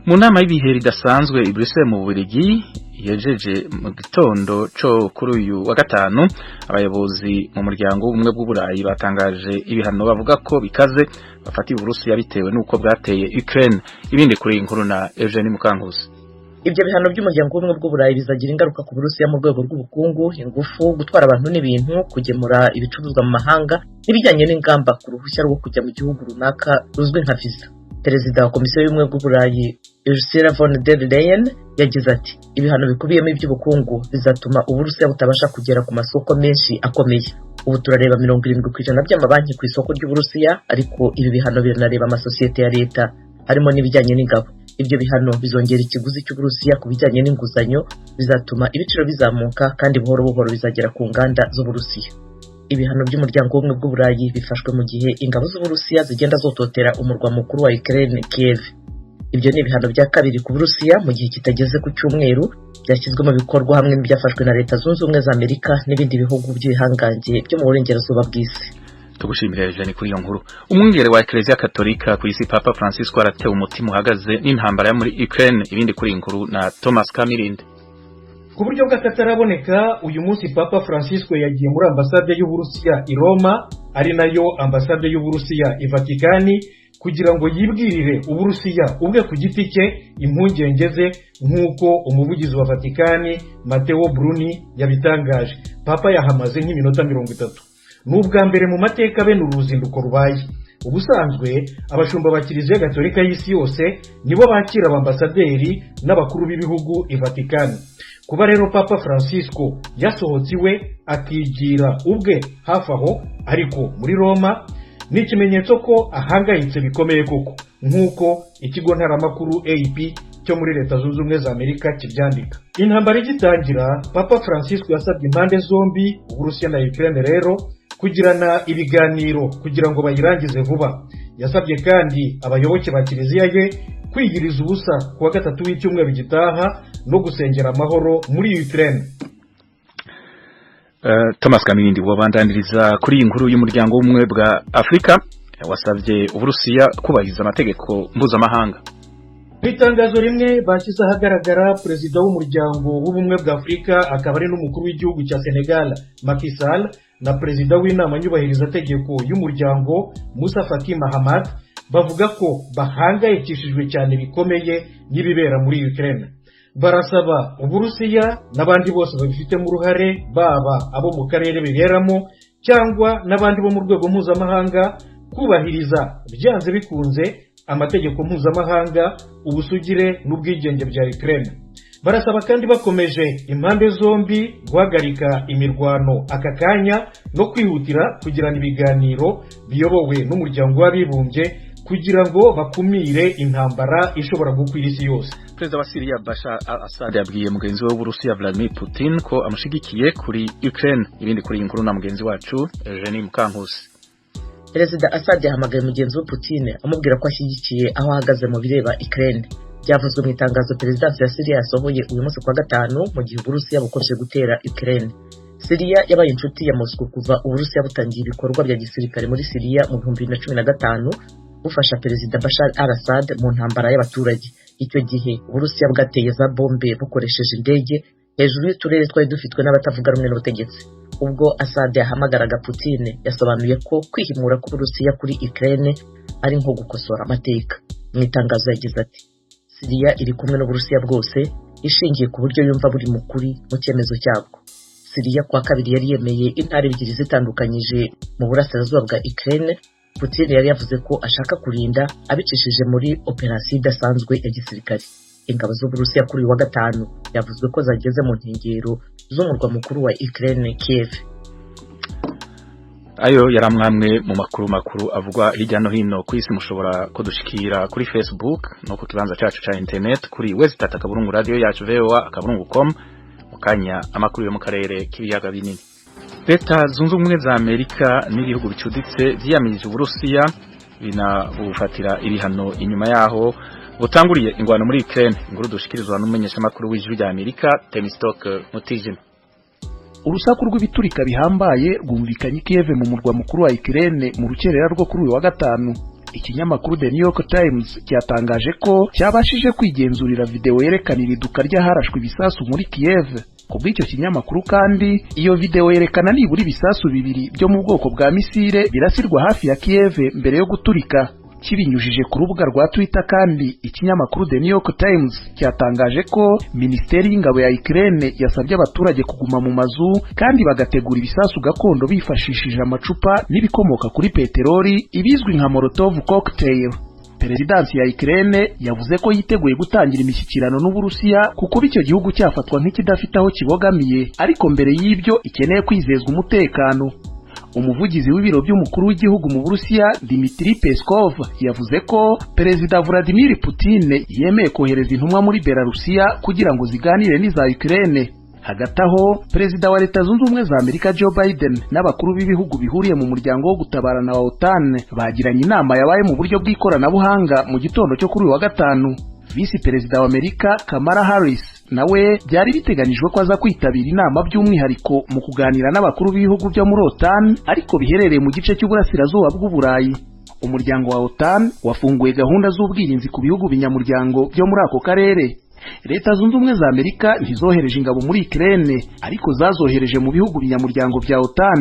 Mu nama y'ibihe ridasanzwe i Bruxelles mu Bubiligi yejeje mu gitondo co kuri uyu wa gatanu, abayobozi mu muryango w'ubumwe bw'Uburayi batangaje ibihano bavuga ko bikaze bafatiye Uburusiya bitewe n'uko bwateye Ukraine. Ibindi kuri iyi nkuru na Eugenie Mukankusi. Ibyo bihano by'Umuryango w'Ubumwe bw'Uburayi bizagira ingaruka ku Burusiya mu rwego rw'ubukungu, ingufu, gutwara abantu n'ibintu, kugemura ibicuruzwa mu mahanga n'ibijyanye n'ingamba ku ruhushya rwo kujya mu gihugu runaka ruzwi nka visa. Perezida wa Komisiyo y'Ubumwe bw'Uburayi, Ursula von der Leyen, yagize ati: "Ibihano bikubiyemo iby'ubukungu bizatuma Uburusiya butabasha kugera ku masoko menshi akomeye. Ubu turareba 70% by'amabanki ku isoko ry'Uburusiya, ariko ibi bihano biranareba amasosiyete ya leta, harimo n'ibijyanye n'ingabo. Ibyo bihano bizongera ikiguzi cy'Uburusiya ku bijyanye n'inguzanyo, bizatuma ibiciro bizamuka kandi buhoro buhoro bizagera ku nganda z'Uburusiya." Ibihano by'Umuryango w'Ubumwe bw'Uburayi bifashwe mu gihe ingabo z'Uburusiya zigenda zototera umurwa mukuru wa Ukraine, Kiev. Ibyo ni ibihano bya kabiri ku Burusiya mu gihe kitageze ku cyumweru, byashyizwe mu bikorwa hamwe n'ibyafashwe na Leta Zunze Ubumwe za Amerika n'ibindi bihugu by'ibihangange byo mu burengerazuba bw'isi. Tugushimira, Eugene, kuri iyo nkuru. Umwungere wa Eklezia Katolika ku isi, Papa Francisco, aratewe umutima uhagaze n'intambara yo muri Ukraine. Ibindi kuri iyi nkuru na Thomas Kamirinde. Ku buryo bw'akataraboneka, uyu munsi Papa Francisco yagiye muri ambasade y'Uburusiya i Roma, ari nayo ambasade y'Uburusiya i Vatikani, kugira ngo yibwirire Uburusiya ubwe ku giti cye impungenge ze, nk'uko umuvugizi wa Vatikani, Matteo Bruni, yabitangaje. Papa yahamaze nk'iminota 30. Ni ubwa mbere mu mateka bene uru ruzinduko rubaye. Ubusanzwe abashumba ba Kiliziya Gatolika y'isi yose nibo bakira abambasaderi n'abakuru b'ibihugu i Vatikani. Kuba rero Papa Francisco yasohotse iwe akigira ubwe hafi aho ariko muri Roma ni ikimenyetso ko ahangayitse bikomeye koko, nk'uko ikigo ntaramakuru AP cyo muri Leta Zunze Ubumwe za Amerika kibyandika. Intambara igitangira, Papa Francisco yasabye impande zombi, Uburusiya na Ukraine rero, kugirana ibiganiro kugira ngo bayirangize vuba. Yasabye kandi abayoboke ba kiliziya ye kwiyiriza ubusa ku wa gatatu w'icyumweru gitaha no gusengera amahoro muri Ukraine. Thomas Kamirindi, wabandaniriza kuri iyi nkuru y'Umuryango w'Ubumwe bwa Afrika wasabye Uburusiya kubahiriza amategeko mpuzamahanga. Mu itangazo rimwe bashyize ahagaragara, perezida w'Umuryango w'Ubumwe bwa Afurika akaba ari n'umukuru w'igihugu cya Senegal, Macky Sall, na perezida w'Inama Nyubahirizategeko y'umuryango, Moussa Faki Mahamat, bavuga ko bahangayikishijwe cyane bikomeye n'ibibera muri Ukraine. Barasaba Uburusiya n'abandi bose babifitemo uruhare, baba abo mu karere biberamo cyangwa n'abandi bo mu rwego mpuzamahanga, kubahiriza byanze bikunze amategeko mpuzamahanga, ubusugire n'ubwigenge bya Ukraine. Barasaba kandi bakomeje impande zombi guhagarika imirwano aka kanya no kwihutira kugirana ibiganiro biyobowe n'Umuryango w'Abibumbye kugira ngo bakumire intambara ishobora gukwira isi yose. Perezida wa Syria, Bashar al-Assad, yabwiye mugenzi we w'Uburusiya, Vladimir Putin, ko amushigikiye kuri Ukraine. Ibindi kuri iyi nkuru na mugenzi wacu Eugenie Mukankusi. Perezida Assad yahamagaye mugenzi we Putin amubwira ko ashyigikiye aho ahagaze mu bireba Ukraine. Byavuzwe mu itangazo perezidansi ya Syria yasohoye uyu munsi kuwa gatanu, mu gihe Uburusiya bukomeje gutera Ukraine. Syria yabaye inshuti ya Moscow kuva Uburusiya butangiye ibikorwa bya gisirikare muri Syria mu 2015, bufasha Perezida Bashar al-Assad mu ntambara y'abaturage. Icyo gihe Uburusiya bwateye za bombe bukoresheje indege hejuru y'uturere twari dufitwe n'abatavuga rumwe n'ubutegetsi. Ubwo Assad yahamagaraga Putin, yasobanuye ko kwihimura k'Uburusiya kuri Ukraine ari nko gukosora amateka. Mu itangazo yagize ati: "Siriya iri kumwe n'Uburusiya bwose, ishingiye ku buryo yumva buri mukuri mu cyemezo cyabwo." Siriya kuwa kabiri yari yemeye intara ebyiri zitandukanyije mu burasirazuba bwa Ukraine. Putin yari yavuze ko ashaka kurinda abicishije muri operasiyo idasanzwe ya gisirikare. Ingabo z'Uburusiya kuri uyu wa gatanu yavuzwe ko zageze mu nkengero z'umurwa mukuru wa Ukraine, Kiev. Ayo yari amwamwe mu makuru makuru avugwa hirya no hino ku isi. Mushobora kudushikira kuri Facebook no ku kibanza cyacu ca internet kuri www.radioyacuvoa.com. Mu kanya, amakuru yo mu karere k'ibiyaga binini. Leta Zunze Ubumwe za Amerika n'ibihugu bicuditse vyiyamirije Uburusiya, binabufatira ibihano inyuma yaho butanguriye ingwano muri Ukraine. Inkuru dushikirizwa n'umumenyeshamakuru w'Ijwi rya Amerika, Temistock Mutijima. Urusaku rw'ibiturika bihambaye rwumvikanye i Kiev mu murwa mukuru wa Ukraine mu rukerera rwo kuri uyu wa gatanu. Ikinyamakuru The New York Times cyatangaje ko cyabashije kwigenzurira video yerekana iriduka ry'aharashwe ibisasu muri Kiev. Ku bw'icyo kinyamakuru kandi, iyo video yerekana nibura ibisasu bibiri byo mu bwoko bwa misile birasirwa hafi ya Kiev mbere yo guturika. Kibinyujije ku rubuga rwa Twitter kandi, ikinyamakuru The New York Times cyatangaje ko Minisiteri y'Ingabo ya Ukraine yasabye abaturage kuguma mu mazu kandi bagategura ibisasu gakondo bifashishije amacupa n'ibikomoka kuri peteroli, ibizwi nka Molotov cocktail. Perezidansi ya Ukraine yavuze ko yiteguye gutangira imishyikirano n'Uburusiya kuko icyo gihugu cyafatwa nk'ikidafite aho kibogamiye, ariko mbere y'ibyo ikeneye kwizezwa umutekano. Umuvugizi w'ibiro by'umukuru w'igihugu mu Burusiya, Dmitry Peskov, yavuze ko Perezida Vladimir Putin yemeye kohereza intumwa muri Belarusiya kugira ngo ziganire n'iza Ukraine. Hagati aho, Perezida wa Leta Zunze Ubumwe za Amerika Joe Biden n'abakuru b'ibihugu bihuriye mu muryango wo gutabarana wa OTAN bagiranye inama yabaye mu buryo bw'ikoranabuhanga mu gitondo cyo kuri uyu wa gatanu. Visi Perezida wa Amerika Kamala Harris nawe byari biteganyijwe ko aza kwitabira inama by'umwihariko mu kuganira n'abakuru b'ibihugu byo muri OTAN ariko biherereye mu gice cy'uburasirazuba bw'Uburayi. Umuryango wa OTAN wafunguye gahunda z'ubwirinzi ku bihugu binyamuryango byo muri ako karere. Leta Zunze Ubumwe za Amerika ntizohereje ingabo muri Ukraine, ariko zazohereje mu bihugu binyamuryango bya OTAN.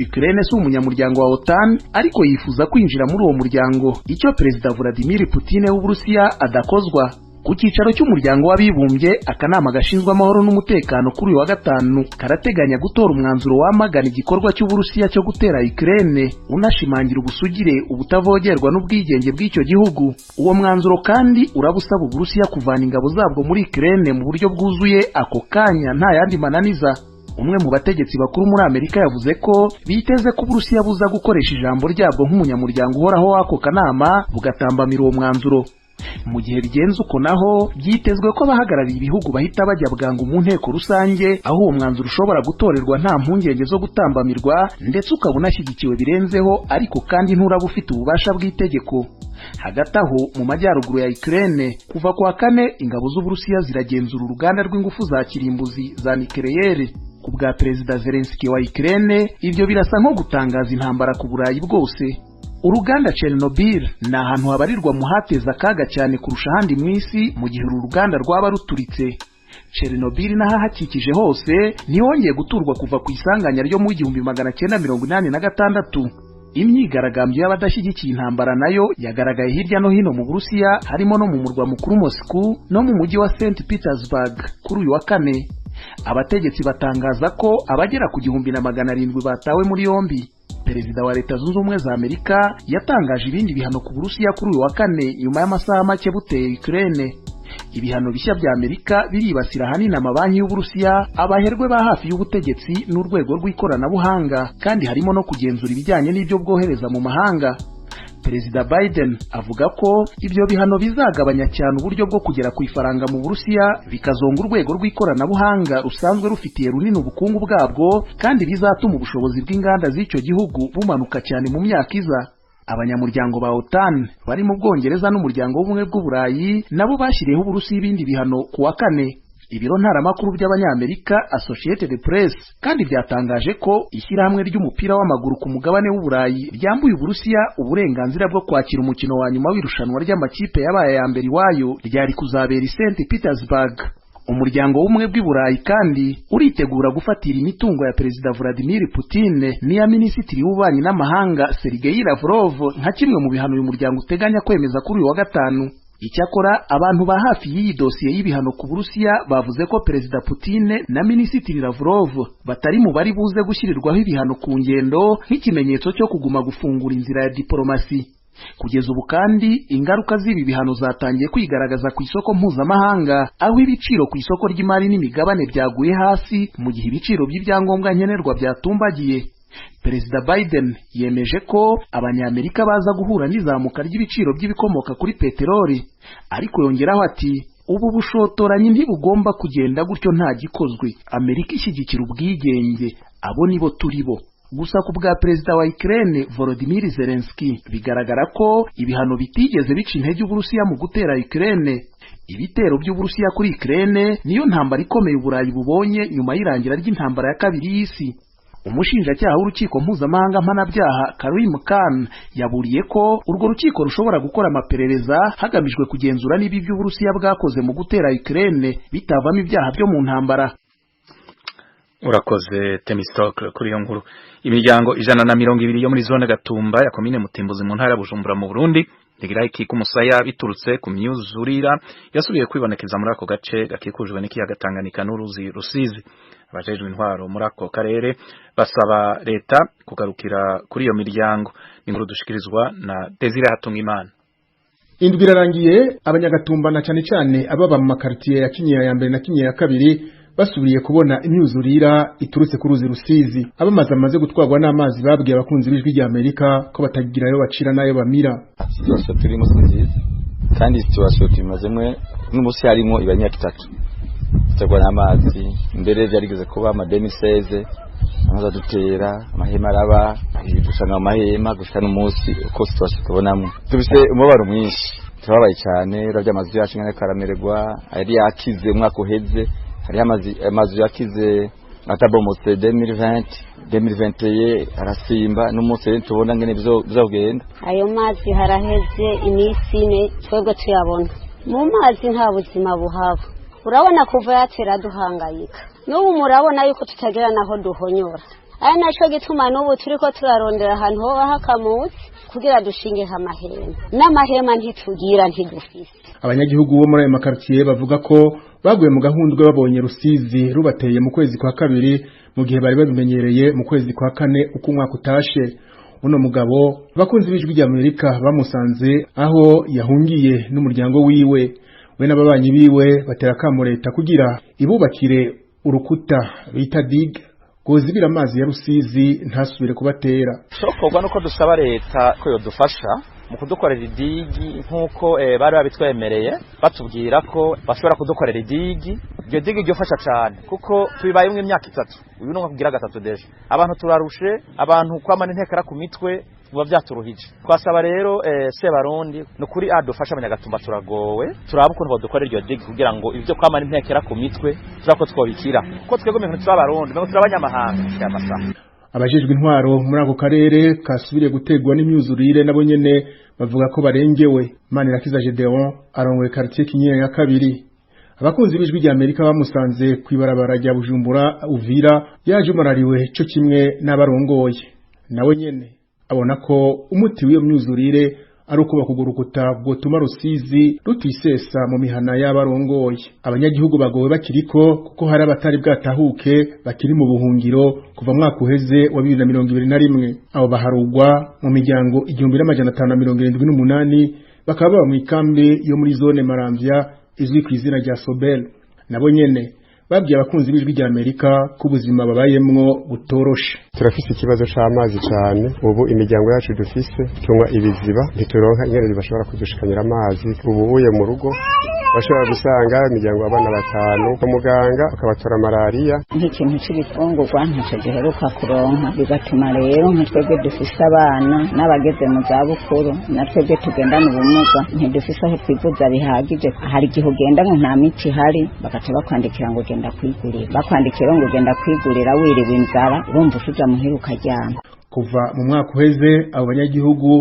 Ukraine si umunyamuryango wa OTAN, ariko yifuza kwinjira muri uwo muryango, icyo Perezida Vladimir Putin w'Uburusiya adakozwa. Ku cyicaro cy'umuryango w'abibumbye, akanama gashinzwe amahoro n'umutekano kuri uyu wa gatanu karateganya gutora umwanzuro wamagana igikorwa cy'Uburusiya cyo gutera Ukraine, unashimangira ubusugire, ubutavogerwa n'ubwigenge bw'icyo gihugu. Uwo mwanzuro kandi uraba usaba Uburusiya kuvana ingabo zabwo muri Ukraine mu buryo bwuzuye ako kanya nta yandi mananiza. Umwe mu bategetsi bakuru muri Amerika yavuze ko biteze ko Uburusiya buza gukoresha ijambo ryabwo nk'umunyamuryango uhoraho w'ako kanama bugatambamira uwo mwanzuro. Mu gihe bigenze uko naho, byitezwe ko abahagarariye ibihugu bahita bajya bwangu mu nteko rusange, aho uwo mwanzuro ushobora gutorerwa nta mpungenge zo gutambamirwa, ndetse ukaba unashyigikiwe birenzeho, ariko kandi nturaba ufite ububasha bw'itegeko. Hagati aho, mu majyaruguru ya Ukraine, kuva ku wa kane ingabo z'Uburusiya ziragenzura uruganda rw'ingufu za kirimbuzi za nikeleyeri. Ku bwa Perezida Zelensky wa Ukraine, ibyo birasa nko gutangaza intambara ku Burayi bwose. Uruganda Chernobyl ni ahantu habarirwa mu hateza akaga cyane kurusha ahandi mu isi mu gihe uru ruganda rwaba ruturitse. Chernobyl n'ahahakikije hose ntihongeye guturwa kuva ku isanganya ryo mu 1986. Imyigaragambyo y'abadashyigikiye intambara nayo yagaragaye hirya no hino mu Burusiya, harimo no mu murwa mukuru Moscow no mu mujyi wa St Petersburg kuri uyu wa kane. Abategetsi batangaza ko abagera ku 1700 batawe muri yombi. Perezida wa Leta Zunze Ubumwe za Amerika yatangaje ibindi bihano ku Burusiya kuri uyu wa kane nyuma y'amasaha make buteye Ukraine. Ibihano bishya bya Amerika biribasira ahanini amabanki y'Uburusiya, abaherwe ba hafi y'ubutegetsi n'urwego rw'ikoranabuhanga, kandi harimo no kugenzura ibijyanye n'ibyo bwohereza mu mahanga. Perezida Biden avuga ko ibyo bihano bizagabanya cyane uburyo bwo kugera ku ifaranga mu Burusiya, bikazonga urwego rw'ikoranabuhanga rusanzwe rufitiye runini ubukungu bwabwo, kandi bizatuma ubushobozi bw'inganda z'icyo gihugu bumanuka cyane mu myaka iza. Abanyamuryango ba OTAN bari mu Bwongereza n'umuryango w'ubumwe bw'Uburayi nabo bashyiriyeho Uburusiya ibindi bihano ku wa kane. Ibiro ntaramakuru by'Abanyamerika Associated Press kandi byatangaje ko ishyirahamwe ry'umupira w'amaguru ku mugabane w'Uburayi ryambuye Uburusiya uburenganzira bwo kwakira umukino wa nyuma w'irushanwa ry'amakipe yabaye aya mbere iwayo ryari kuzabera i St Petersburg. Umuryango w'ubumwe bw'i Burayi kandi uritegura gufatira imitungo ya Perezida Vladimir Putin n'iya Minisitiri w'Ububanyi n'Amahanga Sergei Lavrov nka kimwe mu bihano uyu muryango uteganya kwemeza kuri uyu wa gatanu. Icyakora abantu ba hafi y'iyi dosiye y'ibihano ku Burusiya bavuze ko Perezida Putin na Minisitiri Lavrov batari mu bari buze gushyirirwaho ibihano ku ngendo, nk'ikimenyetso cyo kuguma gufungura inzira ya diporomasi. Kugeza ubu kandi, ingaruka z'ibi bihano zatangiye kwigaragaza ku isoko mpuzamahanga, aho ibiciro ku isoko ry'imari n'imigabane byaguye hasi, mu gihe ibiciro by'ibyangombwa nkenerwa byatumbagiye. Perezida Biden yemeje ko Abanyamerika baza guhura n'izamuka ry'ibiciro by'ibikomoka kuri peteroli, ariko yongeraho ati: "Ubu bushotoranyi ntibugomba kugenda gutyo nta gikozwe. Amerika ishyigikira ubwigenge, abo nibo turi bo." Gusa ku bwa Perezida wa Ukraine Volodymyr Zelensky, bigaragara ko ibihano bitigeze bica intege Uburusiya mu gutera Ukraine. Ibitero by'Uburusiya kuri Ukraine niyo ntambara ikomeye Uburayi bubonye nyuma y'irangira ry'intambara ya kabiri y'isi. Umushinjacyaha w'urukiko mpuzamahanga mpanabyaha Karim Khan yaburiye ko urwo rukiko rushobora gukora amaperereza hagamijwe kugenzura niba ibyo Uburusiya bwakoze mu gutera Ukraine bitavamo ibyaha byo mu ntambara. Urakoze Temistocle kuri iyo nkuru. Imiryango 120 yo muri zone Gatumba ya komine Mutimbuzi mu ntara ya Bujumbura mu Burundi igira ikika umusaya biturutse ku myuzurira yasubiye kwibonekeza muri ako gace gakikujwe n'ikiyaga Tanganyika n'uruzi Rusizi. Abajejwe intwaro muri ako karere basaba leta kugarukira kuri iyo miryango. Inkuru dushikirizwa na Desire Hatungimana. Indwi irarangiye abanyagatumba na cyane cyane ababa mu makartier ya Kinyinya ya mbere na Kinyinya ya kabiri basubiriye kubona imyuzurira iturutse ku ruzi Rusizi. Abamazi amaze gutwarwa n'amazi babwiye abakunzi b'Ijwi rya Amerika ko batagirayo bacira nayo bamira. Situation turimo si nziza, kandi situation tumazemwe n'umunsi harimo iba imyaka 3 duterwa n'amazi. Mbere byarigeze kuba ama 2016 amazi adutera amahema araba dusanga mu mahema gushika n'umunsi uko situation tubonamo tubise umubabaro mwinshi, turababaye cyane. Uravye amazu yacu ngene karamererwa, yari yakize umwaka uheze, hariho amazu yakize atabomotse 2020 2021 arasimba, n'umunsi rero tubona ngene bizogenda. Ayo mazi haraheze iminsi 4 twebwe tuyabona mu mazi, nta buzima buhaba. Urabona kuva yatera duhangayika, n'ubu murabona yuko tutagera naho duhonyora. Aya naco gituma n'ubu turiko turarondera ahantu hoba hakamutse kugira dushinge amahema, n'amahema ntitugira, ntidufise. Abanyagihugu bo muri ayo makartier bavuga ko baguye mu gahundwe babonye Rusizi rubateye mu kwezi kwa kabiri, mu gihe bari babimenyereye mu kwezi kwa kane uko umwaka utashe. Uno mugabo abakunzi b'Ijwi rya Amerika bamusanze aho yahungiye n'umuryango wiwe, we n'ababanyi biwe batera akamo leta kugira ibubakire urukuta bita digue rwozibira amazi ya Rusizi ntasubire kubatera. Cokorwa nuko dusaba leta ko yodufasha mu kudukorera idigi nk'uko bari babitwemereye, batubwira ko bashobora kudukorera idigi. Iryo digi ryofasha cane kuko tubibayemwo imyaka 3, uyu ni umwaka ugira 3 déjà. Abantu turarushe, abantu kwamana intekera ku mitwe biba vyaturuhije. Twasaba rero Sebarundi nukuri adufasha, abanyagatumba turagowe, turaba ukuntu bodukorera iryo digi kugira ngo ivyo kwamana intekera ku mitwe turako twobikira, kuko twebwe umengo ntituri abarundi, umengo turi abanyamahanga gushika aya masaha. Abajejwe intwaro muri ako karere kasubiriye gutegwa n'imyuzurire nabo nyene bavuga ko barengewe. Manirakiza Gedeon arongoye quartier Kinyinya ya kabiri. Abakunzi b'Ijwi rya Amerika bamusanze kw'ibarabara rya Bujumbura Uvira yaje umarariwe co kimwe n'abarongoye. Nawe nyene abona ko umuti w'iyo myuzurire ari uko bakugurukuta bwotuma Rusizi rutisesa mu mihana y'abarongoye. Abanyagihugu bagowe bakiriko kuko hari abatari bwatahuke bakiri mu buhungiro kuva mwaka uheze wa 2021. Abo baharugwa mu miryango 1578, bakaba baba mu ikambi yo muri zone Maramvya izwi ku izina rya Sobel. Nabo nyene babwiye abakunzi b'Ijwi rya Amerika ko ubuzima babayemwo butoroshe. Turafise ikibazo c'amazi cane. Ubu imiryango yacu dufise tunywa ibiziba, ntituronka ingene bashobora kudushikanira amazi. Ubu uye mu rugo bashobora gusanga imiryango abana 5 kwa muganga ukabatora malariya. Nk'ikintu c'ibifungurwa ntaco giheruka kuronka, bigatuma rero nka twebwe dufise abana n'abageze mu zabukuru na twebwe tugendana ubumuga ntidufise aho twivuza bihagije. Hari igihe ugenda ngo nta miti ihari, bagaca bakwandikira ngo ugenda kwigurira, bakwandikira ngo ugenda kwigurira wiriwe inzara, urumva usuja muhira ukaryama. Kuva mu mwaka uheze abo banyagihugu